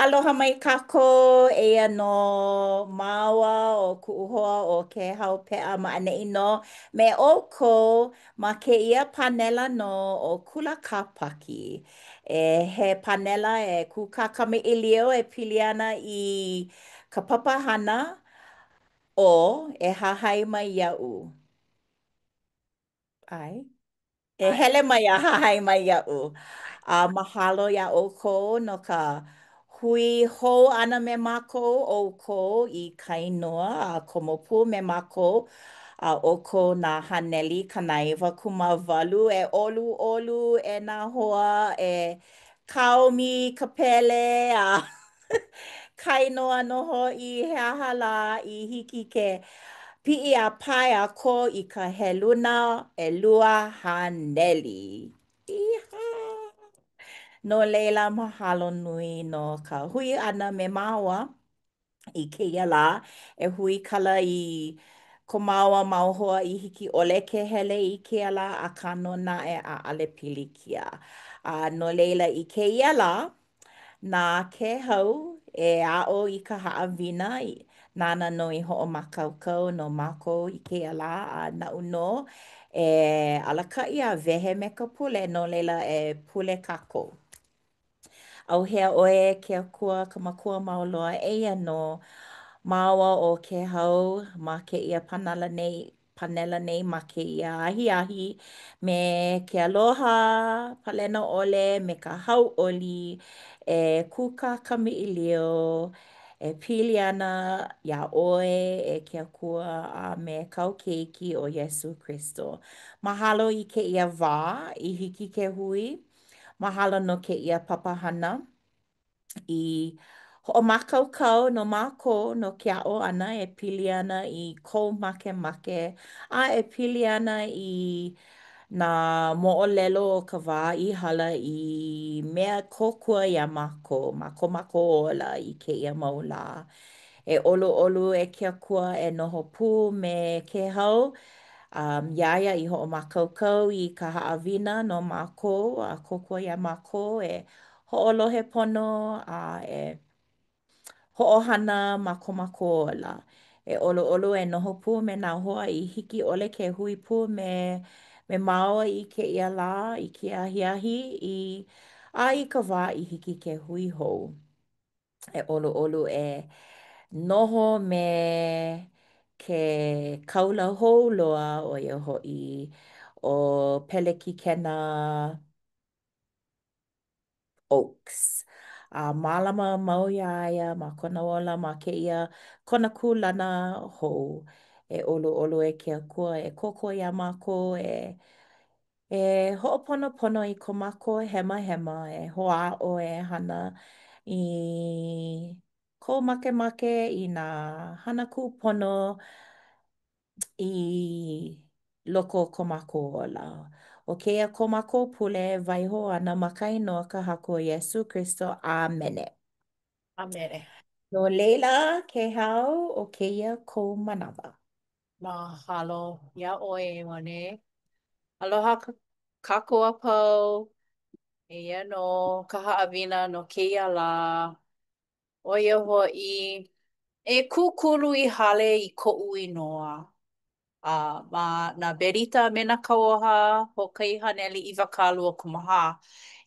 Aloha mai kākou, eia nō māua ʻo kuʻu hoa ʻo Kēhau Peʻa ma ʻaneʻi nō me ʻoukou ma kēia pānela nō ʻo Kula Kāpaki. E he pānela e kūkā kamaʻilio e pili ana i ka papahana ʻo E Hahai Mai Iaʻu. ʻAe. E hele mai a hahai mai iaʻu. A mahalo iā ʻoukou no ka hui hou ʻana me mākou, ʻoukou i Kainoa a komo pū me mākou, a ʻoukou nā haneli 98 e ʻoluʻolu e nā hoa e kaomi i ka pele a Kainoa nō hoʻi, he aha lā i hiki ke piʻi a pae a kō i ka heluna 200. ʻĪhā! No laila, mahalo nui no ka hui ʻana me māua i kēia lā e huikala i ko māua mau hoa i hiki ʻole ke hele i kēia lā, akā nō naʻe ʻaʻole pilikia. A no laila, i kēia lā, Na Kēhau e aʻo i ka haʻawina, nāna nō i hoʻomākaukau no mākou i kēia lā, a naʻu nō e alakaʻi a wehe me ka pule, no laila e pule kākou. ʻAuhea ʻoe e ke Akua, ka Makua mau loa, eia nō māua ʻo Kēhau ma kēia pānala nei, pānela nei ma kēia ahiahi me ke aloha palena ʻole, me ka hauʻoli e kūkā kamaʻilio e pili ana iā ʻoe e ke Akua a me kāu Keiki ʻo Iesū Kristo. Mahalo i kēia wā i hiki ke hui. Mahalo no kēia papahana. I hoʻomākaukau no mākou no ke aʻo ʻana e pili ana i kou makemake a e pili ana i nā moʻolelo o ka wā i hala i mea kōkua iā mākou ma ko mākou ola i kēia mau lā. E ʻoluʻolu e ke Akua e noho pū me Kēhau iā ia i hoʻomākaukau i ka haʻawina no mākou a kōkua iā mākou e hoʻolohe pono a e hoʻohana ma ko mākou ola. E ʻoluʻolu e noho pū me nā hoa i hiki ʻole ke hui pū me me māua i kēia lā, i kēia ahiahi, i a i ka wā i hiki ke hui hou. E ʻoluʻolu e noho me ke kāula hou loa, ʻo ia hoʻi ʻo Pelekikena Oakes. A mālama mau iā ia ma kona ola ma kēia kona kūlana hou. E ʻoluʻolu e ke Akua e kōkua iā mākou e e hoʻoponopono i ko mākou hemahema, e hoʻāʻo e hana i kou makemake i nā hana kūpono i loko o ko mākou ola. ʻO kēia ko mākou pule e waiho ana ma ka inoa ka Haku ʻo Iesū Kristo. ʻĀmene. ʻĀmene. No laila, Kēhau, ʻo kēia kou manawa. Mahalo iā ʻoe e Wane. Aloha kākou a pau. Eia nō ka haʻawina no kēia lā. ʻO ia hoʻi, e kūkulu i hale i koʻu inoa. A ma nā berita me nā kauoha hoʻokahi haneli 24.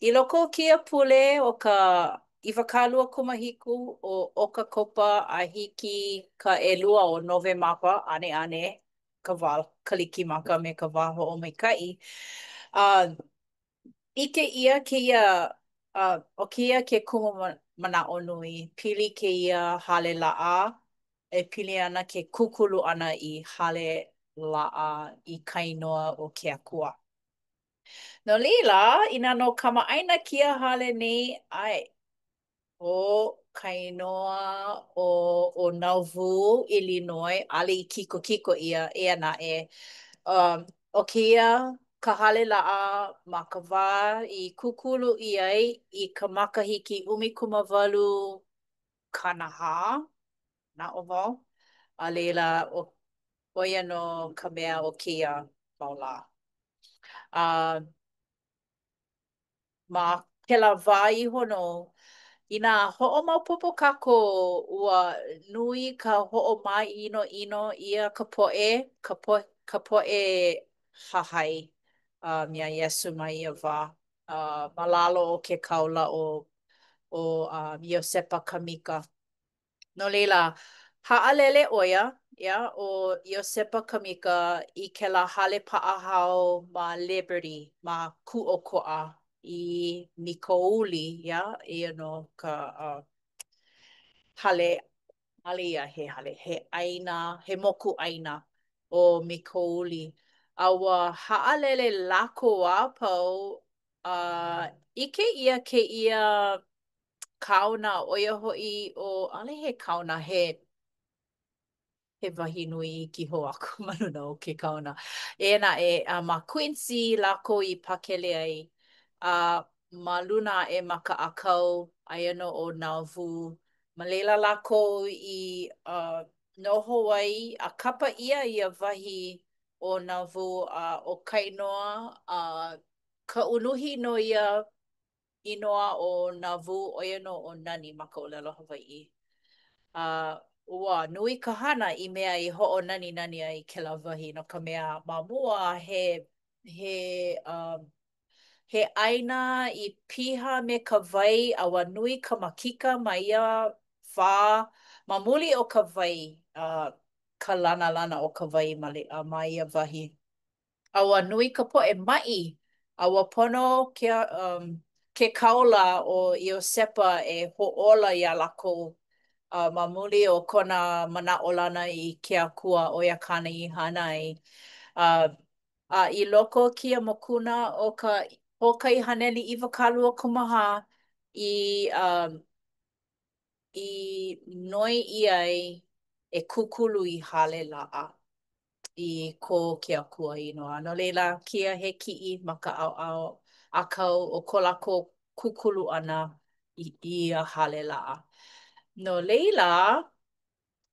I loko o kēia pule o ka 27 o ʻOkakopa a hiki ka ʻelua o Nowemapa, ʻaneʻane ka wā Kalikimaka me ka wā hoʻomaikaʻi. A ʻike ʻia kēia, ʻo kēia ke kumumanaʻo nui, pili kēia hale laʻa, e pili ana ke kūkulu ʻana i hale laʻa i ka inoa o ke Akua. No laila, inā no kamaʻāina kēia hale nei, ʻae, ʻO ka inoa o ʻo Nauvoo, ʻIlinoi, ʻaʻole i kikokiko ʻia, eia naʻe, um, ʻo kēia ka hale laʻa ma ka wā i kūkulu ʻia ai i ka makahiki 1840, manaʻo wau, a laila, ʻo ʻo ia nō ka mea o kēia mau lā. A ma kēlā wā iho nō. Inā hoʻomaopopo kākou, ua nui ka hoʻomāʻinoʻino ʻia ka poʻe, ka po ka poʻe hahai um iā Iesū ma ia wā ma lalo o ke kaula ʻo ʻo um Iosepa Kamika. No laila, haʻalele ʻo ia, yeah, ʻo Iosepa Kamika i kēlā hale paʻahao ma Liberty, ma Kūʻokoʻa i Mikouli, yeah, eia nō ka uh hale, ʻaʻole ia he hale, he ʻāina, he mokuʻāina ʻo Mikouli. A ua haʻalele lākou a pau a ʻike ʻia kēia kaona, ʻo ia hoʻi ʻo, ʻaʻole he kaona, he he wahi nui iki hou aku ma luna o ke kaona. Eia naʻe, a ma Quincy lākou i pakele ai, a ma luna aʻe ma ka ʻākau, aia nō ʻo Nauvoo. Ma laila lākou i uh noho ai a kapa ʻia ia wahi ʻo Nauvoo a ʻo ka inoa a ka unuhi no ia inoa ʻo Nauvoo, ʻo ia nō ʻo Nani ma ka ʻōlelo Hawaiʻi. A ua nui ka hana i mea i hoʻonaninani ai kēlā wahi no ka mea ma mua he he um he ʻāina i piha me ka wai a ua nui ka makika ma ia wā ma muli o ka wai, uh, ka lanalana o ka wai ma, ma ia wahi. A ua nui ka poʻe maʻi, a ua pono ke, um, ke kāula ʻo Iosepa e hoʻōla iā lākou uh, ma muli o kona manaʻolana i ke Akua, ʻo ia kāna i hana ai. Uh, a i loko o kēia mokuna o ka hoʻokahi haneli 24 i um, i noi ʻia ai e kūkulu i hale laʻa i ko ke Akua inoa. No laila, kēia he kiʻi ma ka ʻaoʻao ʻākau o ko lākou kūkulu ʻana i ia hale laʻa. No laila,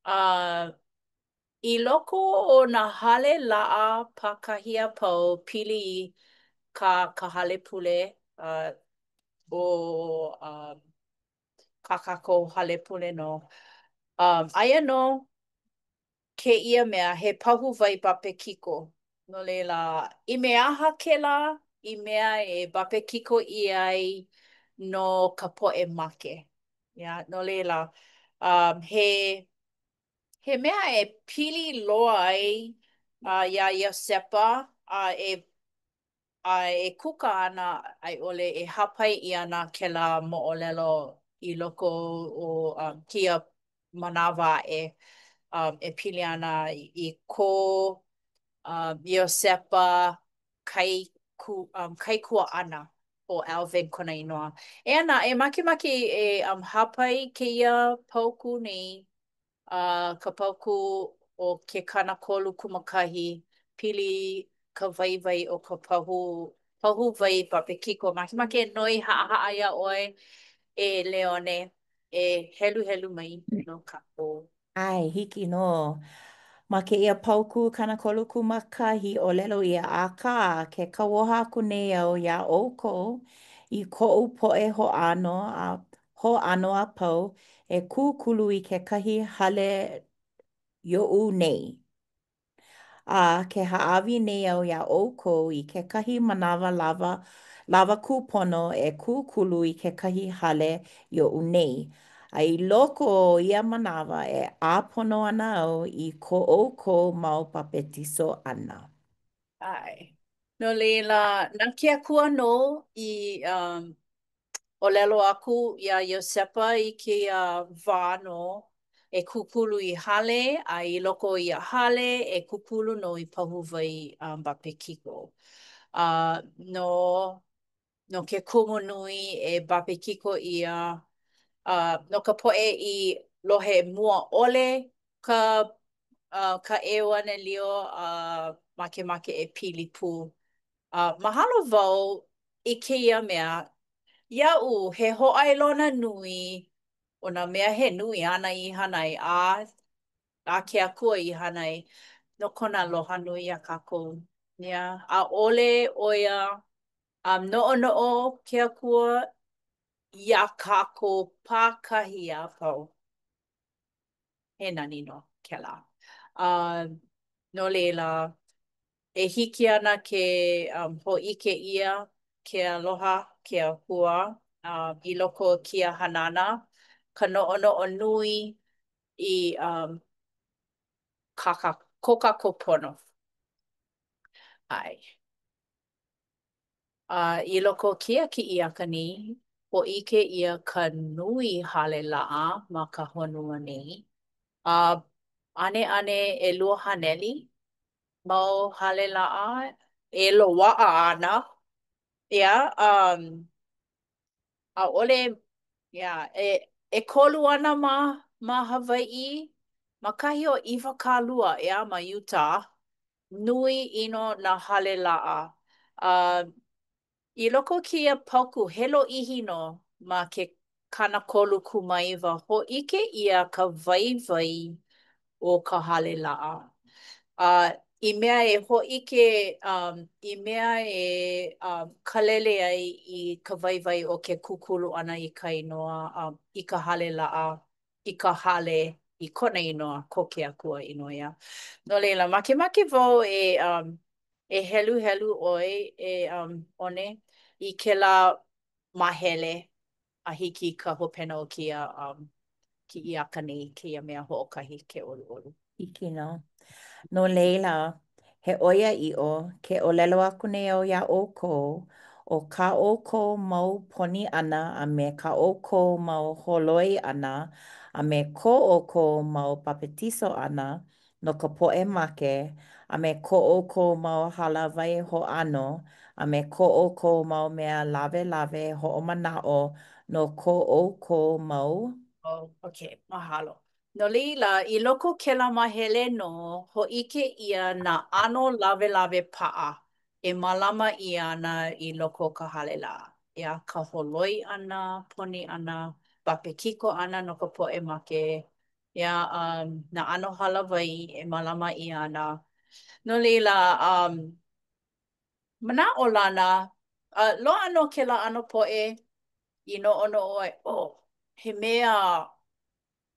uh, i loko o nā hale laʻa pākahi a pau pili i kā ka hale pule uh, ʻo uh, kā kākou hale pule nō. Um, aia nō kēia mea he pahu wai bapekiko. No laila, i mea aha kēlā? I mea e bapekiko ʻia ai no ka poʻe make. Yeah, no laila, um, he, he mea e pili loa ai uh, iā Iosepa a e A e kuka ana a i ʻole e hāpai ʻia ana kēlā moʻolelo i loko o um kēia manawa aʻe um e pili ana i ko um Iosepa kaiku um kaikuaʻana ʻo Alvin kona inoa. Eia naʻe, makemake e um hāpai kēia paukū nei a ka paukū o ke 31, pili ka waiwai o ka pahu, pahu wai papekiko. Makemake e noi haʻahaʻa iā ʻoe, e Leone, e heluhelu mai no kākou. ʻAe, hiki nō. Ma kēia paukū 31, ʻōlelo ʻia, Akā, ke kauoha aku nei au iā ʻoukou i koʻu poʻe hoʻāno a hoʻāno a pau e kūkulu i kekahi hale ioʻu nei. A ke hāʻawi nei au iā ʻoukou i kekahi manawa lawa, lawa kūpono e kūkulu i kekahi hale ioʻu nei. A i loko o ia manawa e ʻāpono ana au i ko ʻoukou mau papetiso ʻana. ʻAe. No laila, na ke Akua nō i um, ʻōlelo aku iā Iosepa i kēia wā nō e kūkulu i hale, a i loko o ia hale e kūkulu nō i pahu wai um, bapekiko. A no, no ke kumu nui e bapekiko ʻia, a no ka poʻe i lohe mua ʻole ka, uh, ka ʻeuanelio a makemake e pili pū. A mahalo wau i kēia mea, iaʻu he hōʻailona nui o nā mea he nui āna i hana ai, a a ke Akua i hana ai no kona aloha nui iā kākou. Yeah, ʻaʻole ʻo ia um, noʻonoʻo ke Akua iā kākou pākahi a pau. He nani nō kēlā. A no laila, e hiki ana ke hōʻike ʻia ke aloha, ke Akua i loko o kēia hanana, ka noʻonoʻo nui i um, kā, kā, ko kākou pono. ʻAe. A i loko o kēia kiʻi aka nei, hōʻike ʻia ka nui hale laʻa ma ka honua nei. A ʻaneʻane 200 mau hale laʻa e loaʻa ana. Yeah, ʻaʻole, yeah, e ʻekolu ana ma ma Hawaiʻi, ma kahi o 20, ʻeā, ma Utah. Nui ʻino nā hale laʻa. A i loko o kēia paukū, he lōʻihi nō ma ke 39, hōʻike ʻia ka waiwai o ka hale laʻa. A i mea e hōʻike, um, i mea e um, kālele ai i ka waiwai o ke kūkulu ʻana i ka inoa, um, i ka hale laʻa, i ka hale i kona inoa, ko ke Akua inoa, yeah. No laila, makemake wau e um, e heluhelu ʻoe e um, One i kēlā māhele a hiki i ka hopena o kēia um, kiʻi aka nei, kēia mea hoʻokahi ke ʻoluʻolu. Hiki nō. No laila, he ʻoiaʻiʻo, ke ʻōlelo aku nei au iā ʻoukou, ʻo kā ʻoukou mau poni ʻana a me kā ʻoukou mau holoi ʻana, a me ko ʻoukou mau bapetiso ʻana no ka poʻe make, a me ko ʻoukou mau hālāwai hoʻāno, a me ko ʻoukou mau mea lawelawe hoʻomanaʻo no ko ʻoukou mau Oh, okay, mahalo. No laila, i loko o kēlā māhele nō, hōʻike ʻia nā ʻano lawelawe paʻa e mālama ʻia ana i loko o ka hale laʻa. ʻEā, ka holoi ʻana, poni ʻana, bapekiko ʻana no ka poʻe make, ʻeā, um, nā ʻano hālāwai e mālama ʻia ana. No laila, um, manaʻolana, a loaʻa nō kēlā ʻano poʻe i noʻonoʻo ai, oh, he mea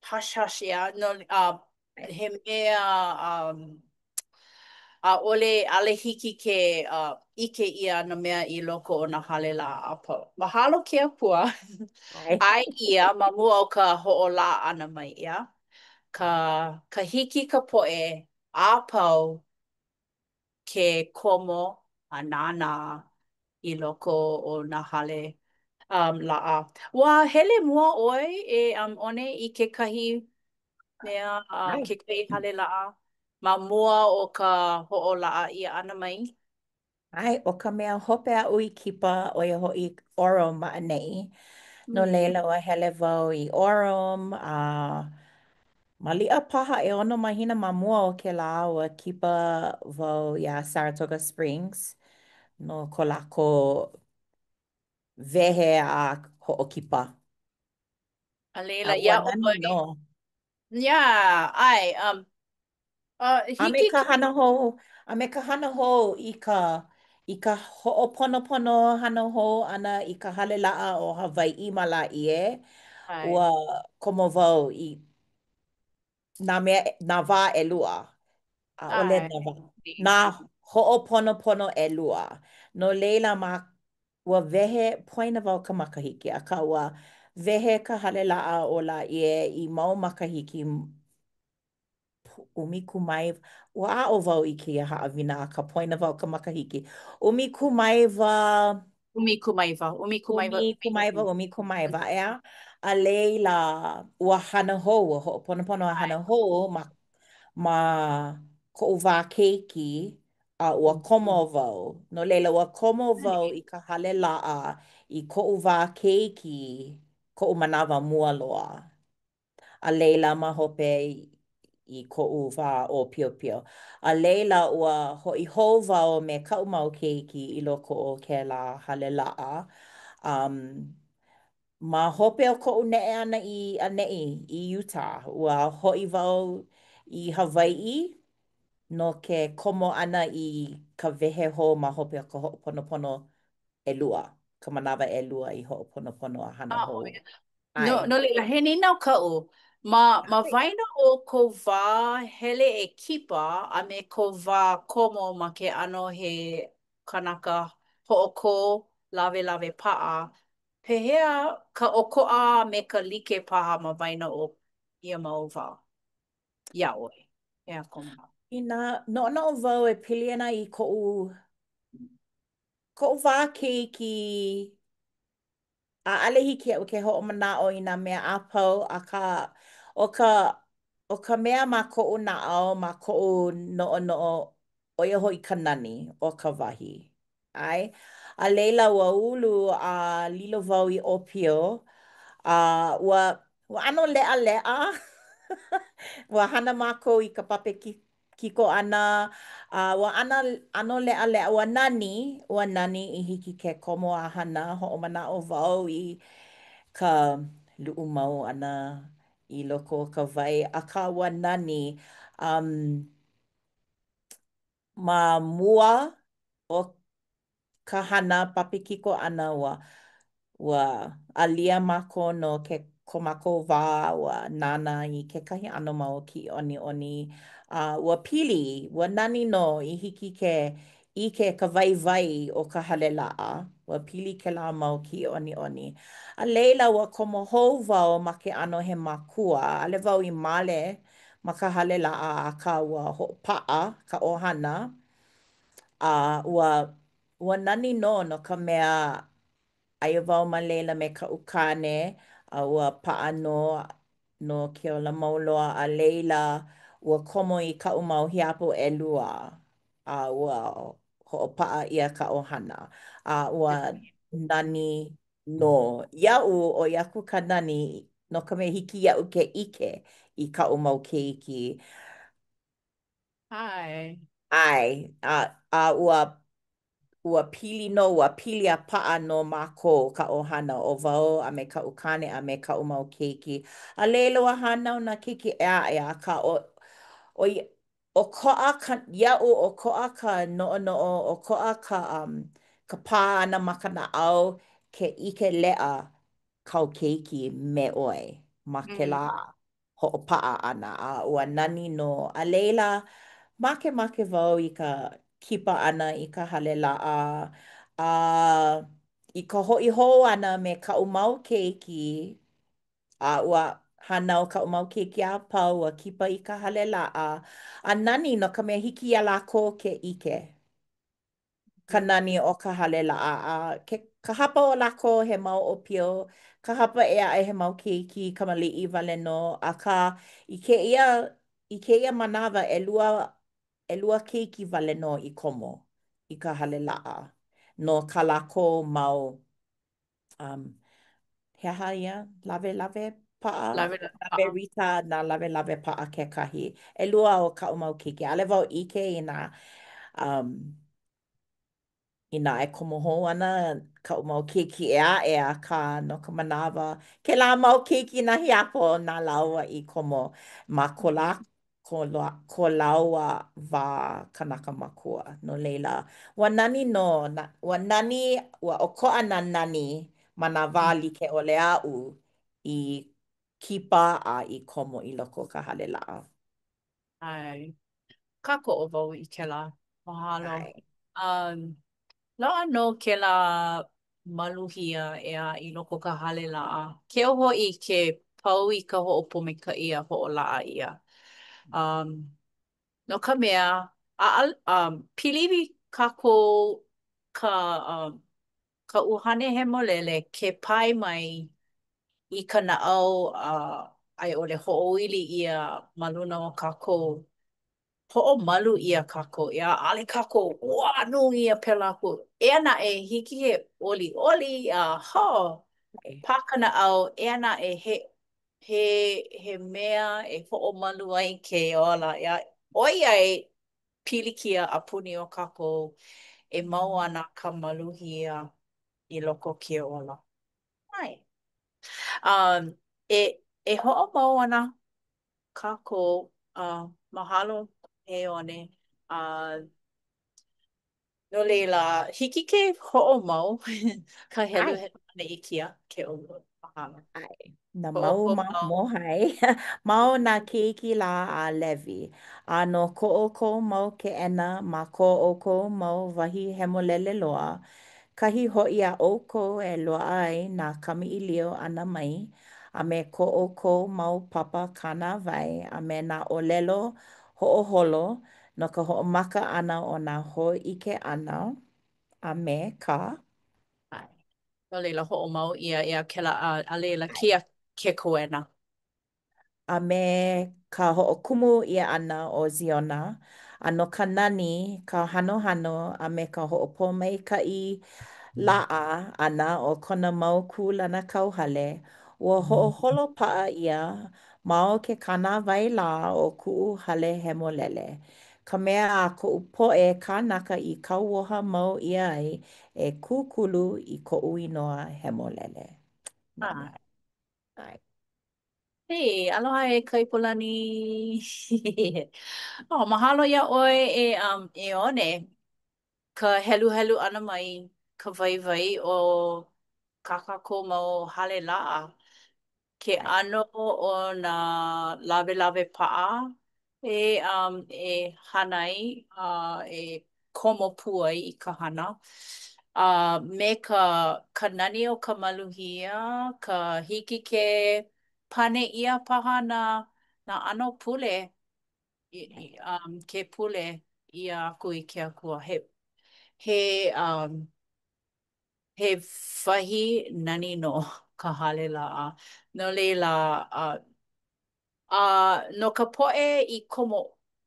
hush hush, ʻeā, no, uh, he mea um, ʻaʻole, ʻaʻole hiki ke uh, ʻike ʻia nā mea i loko o nā hale laʻa a pau. Mahalo ke Akua. ʻAe ʻia ma mua o ka hoʻolaʻa ʻana mai, ʻeā? Ka, ka hiki ka poʻe a pau ke komo a nānā i loko o nā hale um, laʻa. Ua hele mua ʻoe e um, One i kekahi mea, uh, kekahi hale laʻa ma mua o ka hoʻolaʻa ʻia ʻana mai? ʻAe, ʻo ka mea hope aʻu i kipa, ʻo ia hoʻi Orem ma ʻaneʻi. No laila, ua hele wau i Orem, a maliʻa paha ʻeono mahina ma mua o kēlā, ua kipa wau iā Saratoga Springs no ko lākou wehe a hoʻokipa. A laila, A ua iā nani ʻoe. nō. Yeah, ʻae, um, uh, A me hiki ka ke... hana hou, a me ka hana hou i ka i ka hoʻoponopono hana hou ʻana i ka hale laʻa o Hawaiʻi ma Lāʻie, ʻAe. ua komo wau i nā mea, nā wā ʻelua. ʻAʻole ʻAe. nā wā, nā hoʻoponopono ʻelua. No laila, ma ua wehe, poina wau ka makahiki, akā ua wehe ka hale laʻa o Lāʻie i mau makahiki 19, ua aʻo wau i kēia haʻawina akā poina wau ka makahiki. 19 19, 19, 19, 19, ʻeā? A laila, ua hana hou, ua hoʻoponopono a hana hou ma, ma koʻu wā keiki, a ua komo wau. No laila, ua komo wau i ka hale laʻa i koʻu wā keiki, koʻu manawa mua loa. A laila ma hope i koʻu wā ʻōpiopio. A laila ua hoʻi hou wau me kaʻu mau keiki i loko o kēlā hale laʻa. Um, ma hope o koʻu neʻe ʻana i ʻaneʻi, i Utah, ua hoʻi wau i Hawaiʻi no ke komo ʻana i ka wehe hou ma hope o ka hoʻoponopono ʻelua. ka manawa ʻelua i hoʻoponopono a hana hou. No, ʻAe. no laila, he nīnau kaʻu. Ma, ma waena o kou wā hele e kipa a me kou wā komo ma ke ʻano he kanaka hoʻokō lawelawe paʻa, pehea ka ʻokoʻa a me ka like paha ma waena o ia mau wā iā ʻoe? He aha kou manaʻo? Inā noʻonoʻo wau e pili ana i koʻu koʻu wā keiki, ʻaʻale hiki iaʻu ke hoʻomanaʻo i nā mea a pau, akā, ʻo ka, ʻo ka mea ma koʻu naʻau, ma koʻu noʻonoʻo, ʻo ia hoʻi ka nani o ka wahi. ʻAe. A laila, ua ulu a lilo wau i ʻōpio, a ua, ua ʻano leʻaleʻa. Ua hana mākou i ka papekiko ʻana, a ua ʻana, ʻano leʻaleʻa, ua nani, ua nani i hiki ke komo a hana, hoʻomanaʻo wau i ka luʻu mau ʻana i loko o ka wai, akā ua nani. Um, ma mua o ka hana papekiko ʻana, ua ua alia mākou no ke ko mākou wā, ua nānā i kekahi ʻano mau kiʻiʻoniʻoni, a ua pili, ua nani nō i hiki ke ʻike ka waiwai o ka hale laʻa, ua pili kēlā mau kiʻiʻoniʻoni. A laila, ua komo hou wau ma ke ʻano he makua, ʻaʻole wau i male ma ka hale laʻa, akā ua hoʻopaʻa ka ʻohana, a ua, ua nani nō no ka mea, aia wau ma laila me kaʻu kāne, a ua paʻa nō no ke ola mau loa, a laila, ua komo i kaʻu mau hiapo ʻelua, a ua hoʻopaʻa ʻia ka ʻohana, a ua nani nō iaʻu, ʻoi aku ka nani no ka mea hiki iaʻu ke ʻike i kaʻu mau keiki. ʻAe. ʻAe, a, a ua, ua pili nō, ua pili a paʻa nō mākou, ka ʻohana, ʻo wau a me kaʻu kāne a me kaʻu mau keiki. A laila ua hānau nā keiki ʻē aʻe, akā ʻo, ʻo ʻokoʻa ka, iaʻu, ʻokoʻa ka noʻonoʻo, ʻokoʻa ka, um, ka pā ʻana ma ka naʻau ke ʻike leʻa kāu keiki me ʻoe ma kēlā hoʻopaʻa ʻana, a ua nani nō. A laila, makemake wau i ka kipa ʻana i ka hale laʻa, a i ka hoʻi hou ʻana me kaʻu mau keiki, A ua hānau kaʻu mau keiki a pau, ua kipa i ka hale laʻa, a nani no ka mea hiki iā lākou ke ʻike ka nani o ka hale laʻa. A ke, ka hapa o lākou he mau ʻōpio, ka hapa ʻē aʻe he mau keiki kamaliʻi wale nō, akā i kēia, i kēia manawa, ʻelua, ʻelua keiki wale nō i komo i ka hale laʻa no kā lākou mau Um, he aha ia? Lawelawe paʻa? Lawelawe Lawe paʻa. Rita, nā lawelawe paʻa kekahi. ʻElua o kaʻu mau keiki. ʻAʻole wau ʻike inā, um, inā e komo hou ana kaʻu mau keiki ʻē aʻe, akā, no ka manawa, kēlā mau keiki nā hiapo na lāua i komo ma ko lā, ko, ko lāua wā kanaka makua. No laila, ua nani nō, na, ua nani, ua ʻokoʻa nā nani ma nā wā like ʻole aʻu i kipa a i komo i loko o ka hale laʻa. ʻAe. Kākoʻo wau i kēlā. Mahalo. ʻAe. Um, loaʻa nō kēlā maluhia ʻeā i loko o ka hale laʻa. Keu hoʻi ke pau i ka hoʻopōmaikaʻi a hoʻolaʻa ʻia. Um, no ka mea, ʻaʻal, um, piliwi kākou ka, um, ka ʻUhane Hemolele ke pae mai i ka naʻau a a i ʻole hoʻoili ʻia ma luna o kākou hoʻomalu ʻia kākou, ʻeā, ʻaʻole kākou ʻuā nui a pēlā aku. Eia naʻe, hiki ke ʻoliʻoli a hō, pā ka naʻau, eia naʻe, he, he, he mea e hoʻomalu ai ke ola, ʻeā, ʻoiai pilikia a puni o kākou e mau ana ka maluhia i loko o ke ola. ʻAe. Um, e, e hoʻomau ana kākou, uh, mahalo e One. Uh, No laila, hiki ke hoʻomau ka ʻAe. heluhelu ʻana i kēia ke ʻoluʻolu. Mahalo. ʻAe. Nā mau Hoʻomau. mōhai, ma o nā keiki lā a Levi, a no ko ʻoukou mau keʻena ma ko ʻoukou mau wahi hemolele loa, kahi hoʻi a ʻoukou e loaʻa ai nā kamaʻilio ʻana mai, a me ko ʻoukou mau papa kānāwai a me nā ʻōlelo hoʻoholo no ka hoʻomaka ʻana o nā hōʻike ʻana, a me ka. ʻAe. No laila, hoʻomau ʻia ʻia kēlā a laila kēia ke koena. A me ka hoʻokumu ʻia ʻana o Ziona, a no ka nani, ka hanohano, a me ka hoʻopōmaikaʻi laʻa ʻana o kona mau kūlanakauhale, ua hoʻoholo paʻa ʻia ma o ke kānāwai lā o kuʻu hale hemolele, ka mea a koʻu poʻe kānaka i kauoha mau ʻia ai e kūkulu i koʻu inoa hemolele. Nani. ʻAe. ʻAe. Hey, aloha e Kaipolani. Oh, mahalo iā ʻoe e, e One, ka heluhelu ʻana mai ka waiwai o kā kākou mau hale laʻa. Ke ʻAe. ʻano o nā lawelawe paʻa e, um, e hana ai a e komo pū ai i ka hana. A me ka, ka nani o ka maluhia, ka hiki ke pane ʻia paha nā, nā ʻano pule, i, i, um, ke pule ʻia aku i ke Akua. He, he, um, He wahi nani nō ka hale laʻa. No laila, a, a no ka poʻe i komo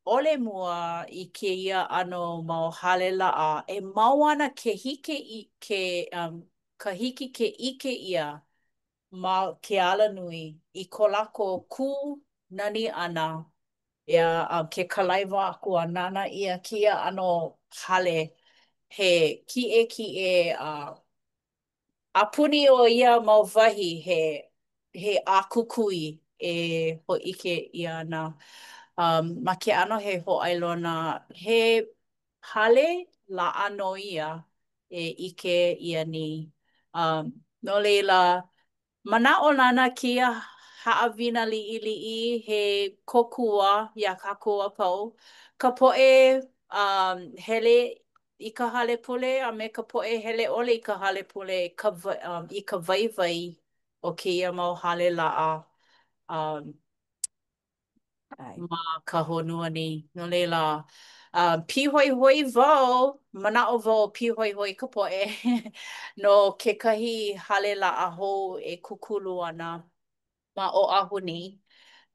ʻole mua i kēia ʻano mau hale laʻa, e mau ana ke hiki i ke um ka hiki ke ʻike ʻia ma ke alanui i ko lākou kū nani ʻana ʻeā, a ke kalaiwa aku a nānā ʻia kēia ʻano hale he kiʻekiʻe a a puni o ia mau wahi he he ʻākukui e hōʻike ʻia ana um ma ke ʻano he hōʻailona he hale laʻa nō ia e ʻike ʻia nei. Um, no laila, manaʻolana kēia haʻawina liʻiliʻi he kōkua iā kākou a pau, ka poʻe um, hele i ka hale pule a me ka poʻe hele ʻole i ka hale pule ka, um, i ka waiwai o kēia mau hale laʻa um, ʻAe. ma ka honua nei. No laila, uh, pīhoihoi wau, manaʻo wau pīhoihoi ka poʻe no kekahi hale laʻa hou e kūkulu ana ma Oʻahu nei.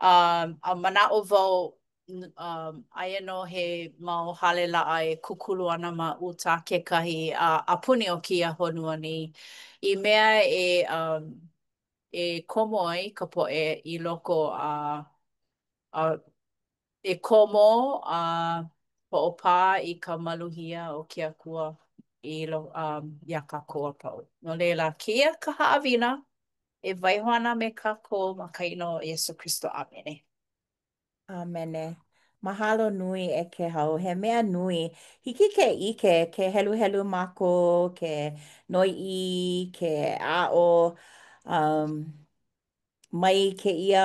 Um, a manaʻo wau um, aia nō he mau hale laʻa e kūkulu ana ma Utah kekahi a, a puni o kēia honua nei i mea e um, e komo ai ka poʻe i loko a a e komo a hoʻopā i ka maluhia o ke Akua i lo, um, iā kākou a pau. No laila, kēia ka haʻawina e waiho ana me kākou ma ka inoa o Iesū Kristo. ʻĀmene. ʻĀmene. Mahalo nui e Kēhau. He mea nui. Hiki ke ʻike, ke heluhelu mākou, ke noiʻi, ke aʻo um, mai kēia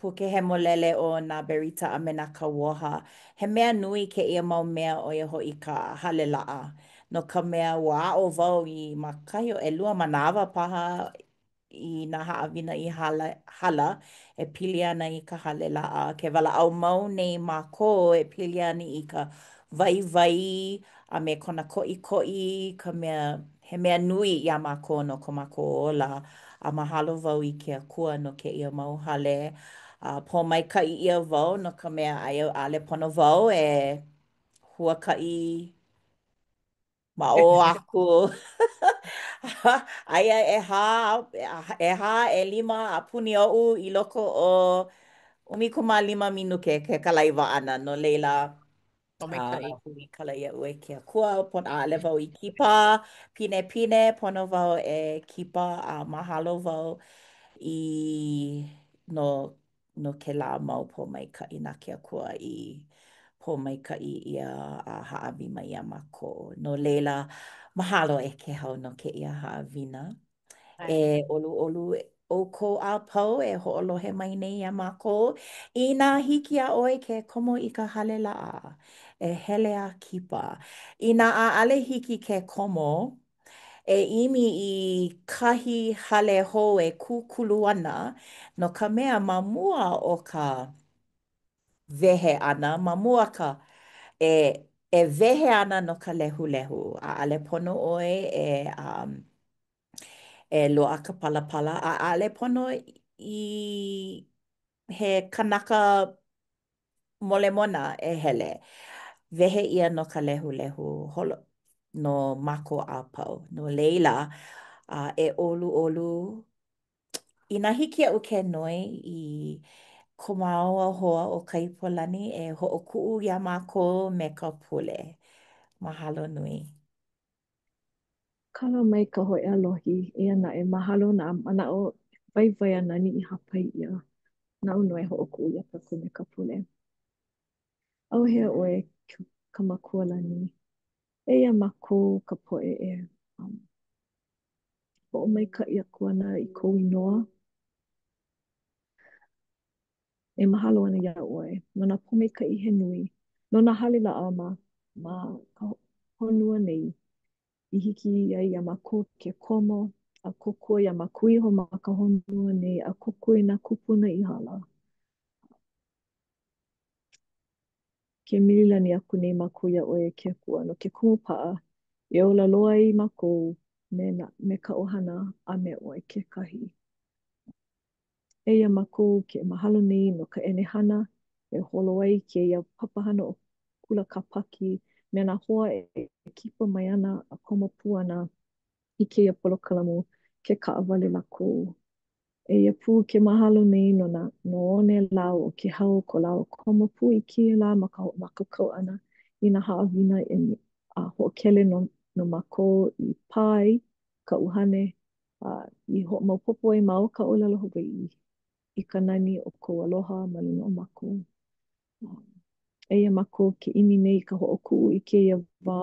puke hemolele o nā Berita a me nā Kauoha. He mea nui kēia mau mea ʻo ia hoʻi ka hale laʻa. No ka mea, ua aʻo wau i ma kahi o ʻelua manawa paha i nā haʻawina i hala, hala e pili ana i ka hale laʻa. Ke walaʻau mau nei mākou e pili ana i ka waiwai a me kona koʻikoʻi, ka mea, he mea nui iā mākou no ko mākou ola. A mahalo wau i ke Akua no kēia mau hale. A pōmaikaʻi ʻia wau no ka mea aia ʻaʻole pono wau e huakaʻi Ma ʻō aku. Aia ʻehā, ʻehā, ʻelima a puni oʻu i loko o 15 minuke ke kalaiwa ʻana. No laila, Pōmaikaʻi. huikala iaʻu e ke Akua, pono ʻaʻole wau i kipa pinepine, pono wau e kipa a mahalo wau i no no kēlā mau pōmaikaʻi na ke Akua i pōmaikaʻi ʻia a hāʻawi mai iā mākou. No laila, mahalo e Kēhau no kēia haʻawina. E ʻoluʻolu ʻoukou a pau e hoʻolohe mai nei iā mākou, inā hiki iā ʻoe ke komo i ka hale laʻa, e hele a kipa. Inā ʻaʻale hiki ke komo, e ʻimi i kahi hale hou e kūkulu ana, no ka mea, ma mua o ka wehe ʻana, ma mua ka e e wehe ana no ka lehulehu, ʻaʻale pono ʻoe e um, e loaʻa ka palapala, a ʻaʻale pono i he kanaka Molemona e hele. Wehe ʻia no ka lehulehu, holo no mākou a pau. No laila, a e ʻoluʻolu, inā hiki iaʻu ke noi i ko māua hoa ʻo Kaipolani e hoʻokuʻu iā mākou me ka pule. Mahalo nui. Kala mai ka hoi ʻālohi, eia naʻe, mahalo nā manaʻo waiwai a nani i hāpai ʻia. Naʻu nō e hoʻokuʻu iā kākou me ka pule. ʻAuhea ʻoe ka Makua lani. Eia mākou ka poʻe e um, hoʻomaikaʻi aku ana i kou inoa. E mahalo ana iā ʻoe no nā pōmaikaʻi he nui, no nā hale laʻa ma, ma ka honua nei i hiki ai iā mākou ke komo a kōkua iā mākou iho ma ka honua nei a kōkua i nā kūpuna i hala. Ke mililani aku nei mākou iā ʻoe e ke Akua no ke kumupaʻa e ola loa ai mākou me, nā, me ka ʻohana a me ʻoe kekahi. Eia mākou ke mahalo nei no ka ʻenehana e holo ai kēia papahana ʻo Kula Kāpaki me nā hoa e kipa mai ana a komo pū ana i kēia polokalamu ke kaʻawale lākou. Eia pū ke mahalo nei no nā no one lau o Kēhau ko lāua komo pū i kēia lā ma ka hoʻomākaukau ʻana i nā haʻawina e a hoʻokele no, no mākou i pā ai ka ʻuhane a i hoʻomaopopo ai ma o ka ʻōlelo Hawaiʻi i ka nani o kou aloha ma luna o mākou. Eia mākou ke ʻimi nei i ka hoʻokuʻu i kēia wā.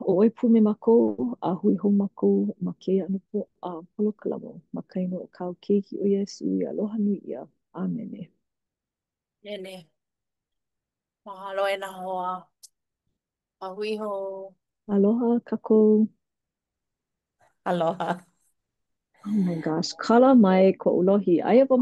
ʻO ʻoe pū me mākou a hui hou mākou ma kēia ʻano po, a polokalamu ma ka inoa o kāu keiki ʻo Iesū i aloha nui ʻia. ʻĀmene. ʻĀmene. Mahalo e nā hoa. A hui hou. Aloha kākou. Aloha. Oh my gosh. Kala mai koʻu lohi. Aia wau.